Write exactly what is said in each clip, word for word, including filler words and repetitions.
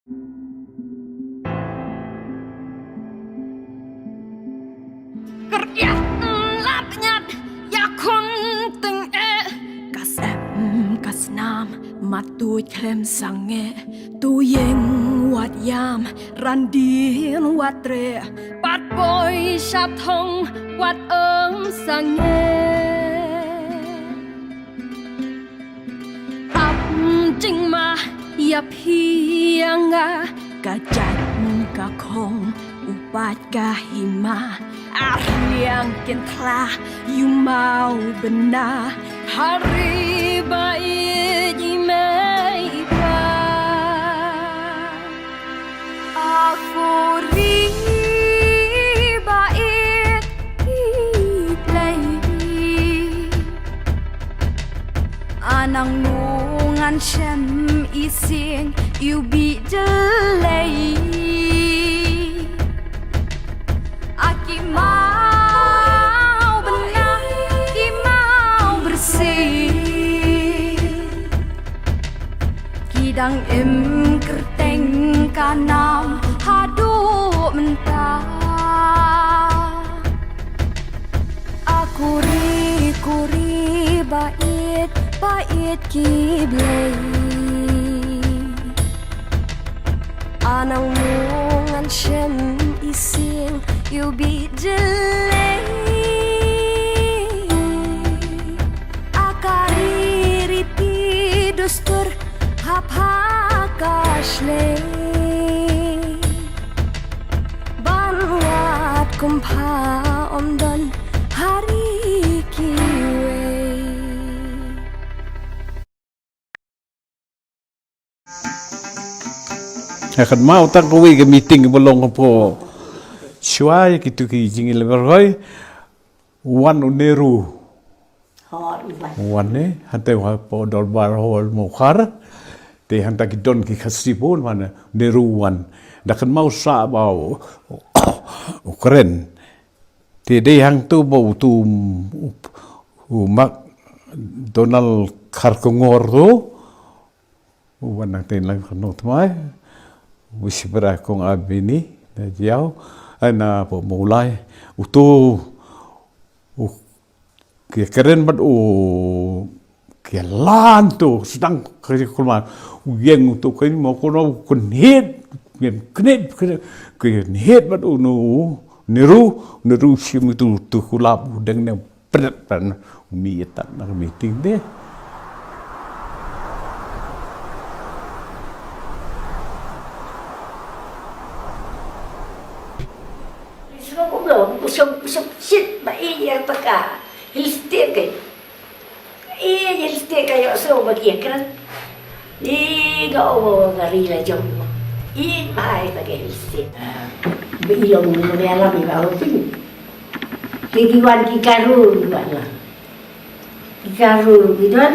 Kyrïah, mm, lap ñiat ïa khun tyngeh, ka sem ka snam, matuid khlem sangeh, tu ïeng wat ïam, randien wat treh, pat poi sha thong wat ym sangeh. Ap jingma ïa phi ïa nga, ka jait ka khong, u pait ka hima, a riang kin thla, ïu mau bynna, ha ri ba ïeit i mei i pa. A ko ri ba ïeit i Blei, a nangno ngan shem i sing ïu bih jlei. A ki mau bynna, ki mau byrsih, ki dang im kyrteng ka nam haduh mynta. A ko ri, ko ri ba ïeit, ba ïeit ki Blei, a nangno ngan shem i sing ïu bih jlei. A ka ri riti dustur hap ha ka shlei, ban wad kum pha ym don ha ri kiwei. Ha kynmaw tang kawei ka meeting ba long hapoh shuwa ïa kitu ki jingïalehkai, wan u Nehru. Hooid, u wan. U wan ne, hangta hapoh Dorbar Hall Mawkhar. Te hangta ki don ki Khasi bun, wan u Nehru u wan. Da kynmaw sa ba u, u kren. Te dei hangtu ba utu u, u McDonald Kharkongor tu u wan nangta lang kano tmai. U shipra kong Abini na Jaiaw, ai, na Mawlai. Utu u ki kren bad u ki lan tu sdang ka kulmar. U ïeng utu ka mo kono u kynhit, ïeng kynhit, kynhit bad u nu Nehru, Nehru shim utu tu kulap u deng ne pret pan u mi itat na ka meeting de. Sngewbha kusum kusum shit ba i ïa paka Hills State kai. I ïa Hills State kai ïoh sngewbha ki ïa kren. I ga o ga ri la jong. I ba i paka Hills State. Ba i long long ïa lam i ba o pin. Ki ki wan ki karu ki wan la. Ki karu ki don.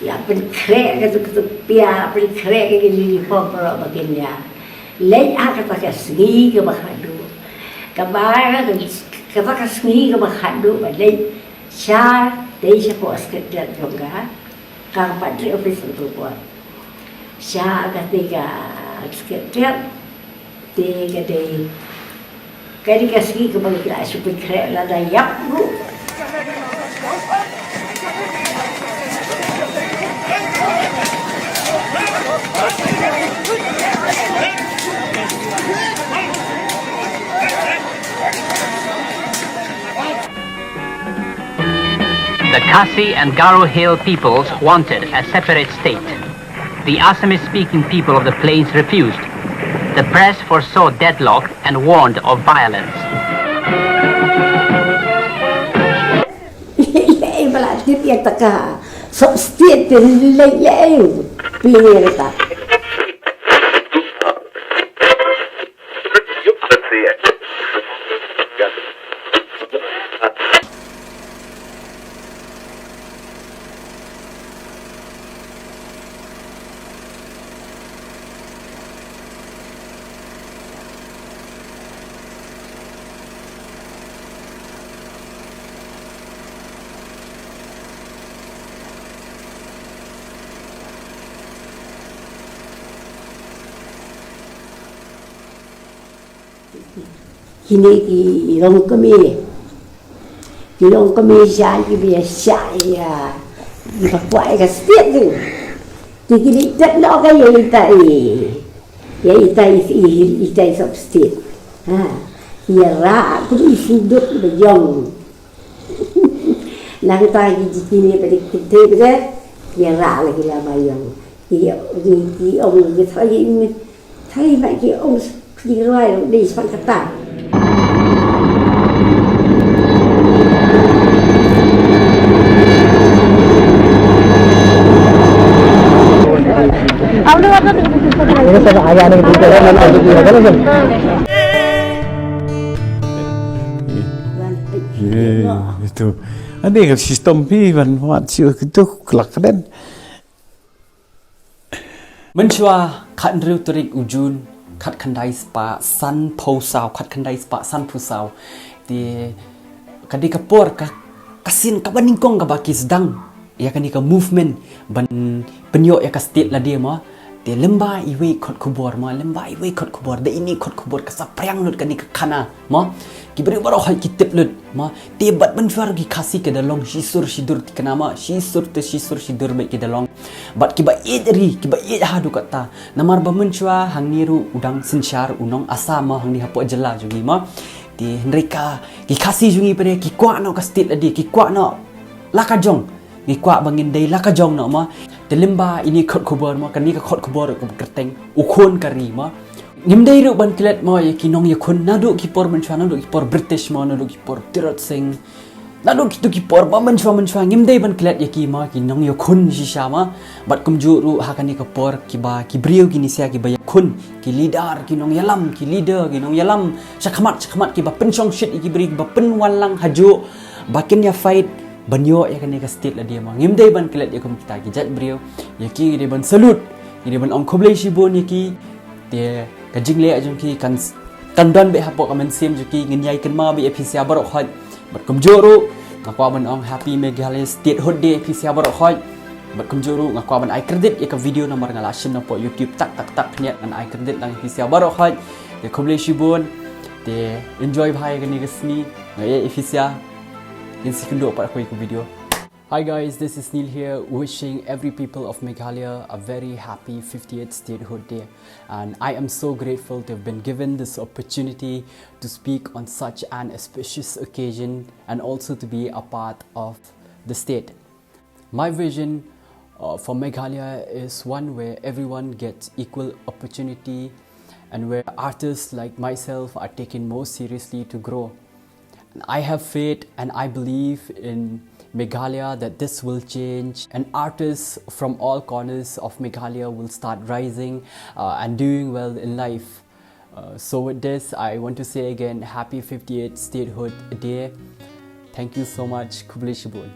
Ïa pynkhreh ka tu ka tu pia pynkhreh ka ki uniform baroh ba kin ïa leit ha kata ka sngi kaba khatduh. Kaba kata ka sngi kaba khatduh ba leit sha dei shapoh secretariat jong ka. Ka pat ri office tu pon. Sha kata ka secretariat. Te ka dei, ka dei ka sngi kaba ngi la shu pynkhreh lada ïap ruh. The Khasi and Garo Hill peoples wanted a separate state. The Assamese-speaking people of the plains refused. The press foresaw deadlock and warned of violence. Lei ba la tip ïa ta ka sop state te lei lei plie ta. Kine ki longkmie, ki longkmie sha ki ba ïa shah ïa, ki ba kwah ïa ka state. Ki kine tet noh ka ïa ita i, ïa ita i, ita i sub state. Ha, ïa rah kum i sudut ba jong. Nangta ki jikini pada kita pada, ki rah lagi lama yang. Ki, ki, ki ong ki thali, thali mak ki ong ki rwai di sepan kata. Ini saya ayah ni kita kan. Ye, itu. Ani ka system phi ban wat shu kitu kelak den. Mynshuwa khathynriew tarik u Jun, khatkhyndai spah sanphew saw, khatkhyndai spah sanphew saw. Te ka dei ka por ka, ka sien kaba nyngkong kaba ki sdang ïa kane ka movement ban pynïoh ïa ka state lade ma. Te lymba iwei kot khubor ma, lymba iwei kot khubor, da ini kot khubor ka saphriang lut kane ka khana ma. Ki briew baroh hoi ki tip lut ma. Te bad mynshuwa ruh ki Khasi ki da long shisur shidur, te kane ma shisur te shisur shidur bad ki da long. Bad ki ba ïeit ri, ki ba ïeit haduh katta. Namar ba mynshuwa hangne ruh u dang synshar u nong Assam ma hangne hapoh jylla jong ngi ma. Te hynrei ka, ki Khasi jong ngi pynne ki kwah noh ka state lade, ki kwah noh la ka jong. Ngi kwah ba ngin dei la ka jong noh ma. Te lymba ini kot khubor ma, kane ka kot khubor ka kyrteng u khun ka ri ma. Ngim dei ruh ban klet ma ïa ki nongïakhun naduh ki por mynshuwa, naduh ki por British ma, naduh ki por Tirot Sing. Naduh kitu ki por ba mynshuwa mynshuwa ngim dei ban klet ïa ki ma, ki nongïakhun shisha ma. Bad kumjuh ruh ha kane ka por ki ba, ki briew ki nisha ki ba ïakhun, ki leader, ki nongïalam, ki leader, ki nongïalam shakhmat shakhmat ki ba pynshong shit ïa ki briew, ki ba pynwan lang hajuh ba kin ïa fight ban ïoh ïa kane ka state lade ma. Ngim dei ban klet ïa kum kita ki jait briew. Ïa ki ngi dei ban salute, ngi dei ban ong khublei shibun ïa ki. Te ka jingleh jong ki kan, kan don beit hapoh ka mynsiem jong ki. Ngin ïai kynmaw beit ïa phi sha baroh khoit. Bad kumjuh ruh nga kwah ban ong Happy Meghalaya Statehood Day ïa phi sha baroh khoit. Bad kumjuh ruh nga kwah ban ai credit ïa ka video namar nga la shim na poh YouTube tak tak tak, khyndiat ngan ai credit lang ïa phi sha baroh khoit. Te khublei shibun. Te enjoy bha ïa kane ka sngi. Nga ïa ïa phi sha. Ngin sa ïakynduh pat ha kawei ka video. Hi guys, this is Neil here, wishing every people of Meghalaya a very happy fifty-eighth Statehood Day. And I am so grateful to have been given this opportunity to speak on such an auspicious occasion and also to be a part of the state. My vision, uh, for Meghalaya is one where everyone gets equal opportunity and where artists like myself are taken more seriously to grow. And I have faith and I believe in Meghalaya that this will change, and artists from all corners of Meghalaya will start rising, uh, and doing well in life. Uh, so with this, I want to say again, happy fifty-eighth Statehood Day. Thank you so much. Khublei shibun.